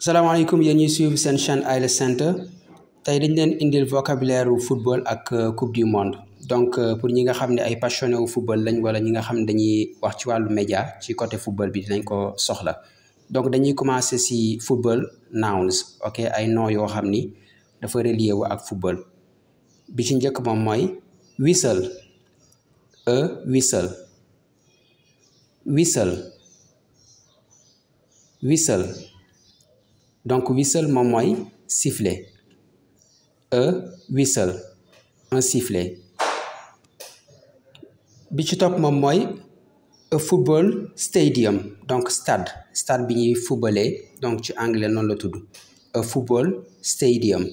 salaamaaleykum yéen ñuy suivre seen chaîne Anglais Center tey dañ leen indil vocabulaire wu football ak coupe du monde donc pour ñi nga xam ne ay passionné wu football lañ wala ñi nga xam ne dañuy wax ci wàllu média ci côté football bi dinañ ko soxla donc dañuy commencer ci football nouns ok ay noms yoo xam ni dafa relié wu ak football bi ci njëkk moom mooy whistle whistle whistle whistle donc whistle moom mooy sifflet whistle un sifflet bi ci topp moom mooy a football stadium donc stade bi ñuy footballee donc ci anglais noonu la tudd a football stadium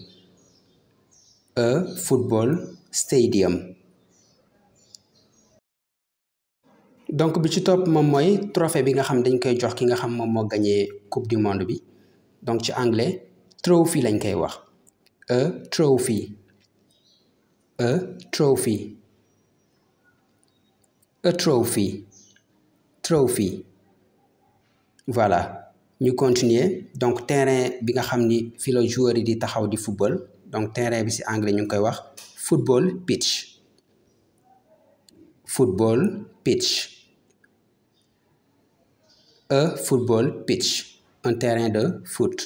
donc bi ci topp moom mooy trophée bi nga xam dañ koy jox ki nga xam moom moo gagné coupe du monde bi donc ci anglais trophy lañ koy wax a trophy voilà ñu continuer donc terrain bi nga xam ni fi la joueur yi di taxaw di football donc terrain bi ci anglais ñu ngi koy wax football pitch a football pitch un terrain de foot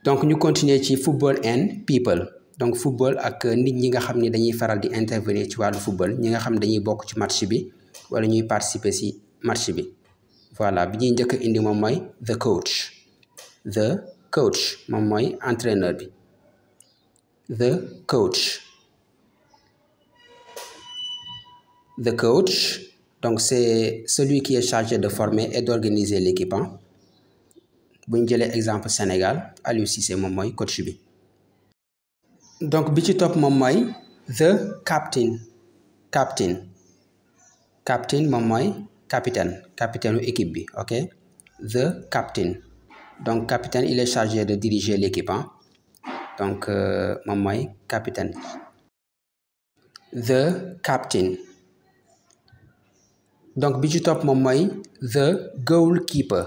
donc ñu continuer ci football and people donc football ak nit ñi nga xam ni dañuy faral di intervenir ci wàllu football ñi nga xam dañuy bokk ci match bi wala ñuy participer ci match bi voilà bi ñuy njëkk a indi moom mooy the coach moom mooy entraîneur bi the coach donc c'est celui qui est chargé de former et d'organiser l'équipe bu ñu jëlee exemple Sénégal Aliou Cissé moom mooy coach bi donc bi ci topp moom mooy the captain moom mooy capitaine u équipe bi ok the captain donc capitaine il est chargé de diriger l'équipe donc moom mooy capitaine the captain donc bi ci topp moom mooy the goalkeeper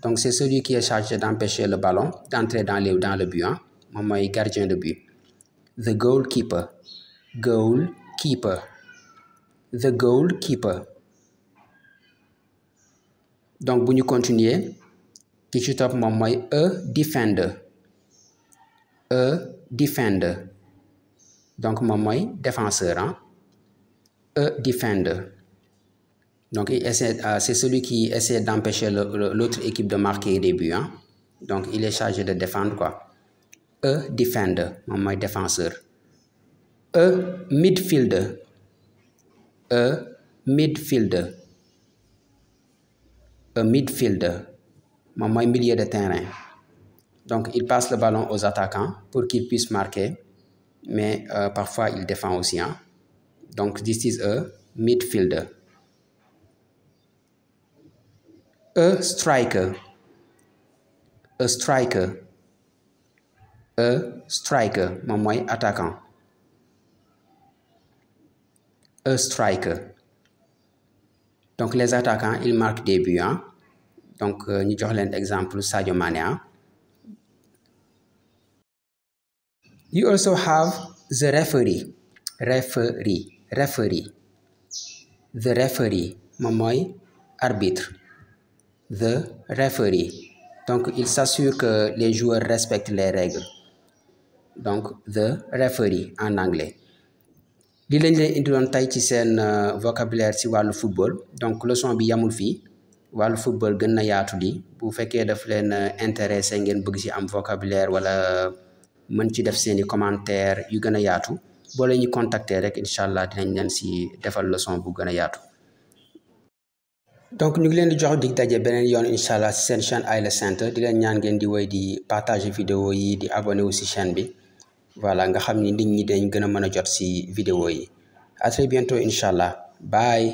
donc c'est celui qui est chargé d'empêcher le ballon d'entrer dans le but moom mooy gardien de but the goalkeeper donc bu ñu continuer ki ci topp moom mooy a defender donc moom mooy défenseur a defender donc c'est celui qui essaie d'empêcher l'autre équipe de marquer des buts donc il est chargé de défendre quoi a defender moom mooy défenseur a midfielder moom mooy milieu de terrain donc il passe le ballon aux attaquants pour qu'ils puissent marquer mais parfois il défend aussi donc this is a midfielder. A striker moom mooy attaquant a striker donc les attaquants ils marquent des buts donc ñu jox leen exemple Sadio Mané you also have the referee moom mooy arbitre the referee donc il s'assure que les joueurs respectent les règles donc the referee en anglais li lañ leen indiloon tey ci seen vocabulaire ci wàllu football donc leçon bi yamul fii wàllu football gën na yaatu li bu fekkee daf leen intéressé ngeen bëgg ci am vocabulaire wala mën ci def seeni commentaire yu gën a yaatu boo leen ñu contacter rek incha allah dinañ leen ci defal leçon bu gën a yaatu donc ñu ngi leen di jox dig daje beneen yoon incha allah ci seen chaîne Anglais Center di leen ñaan ngeen di woy di partager vidéo yi di abonné wu ci chaîne bi voilà nga xam ni nit ñi dañ gën a mën a jot ci vidéo yi à très bientôt incha allah bye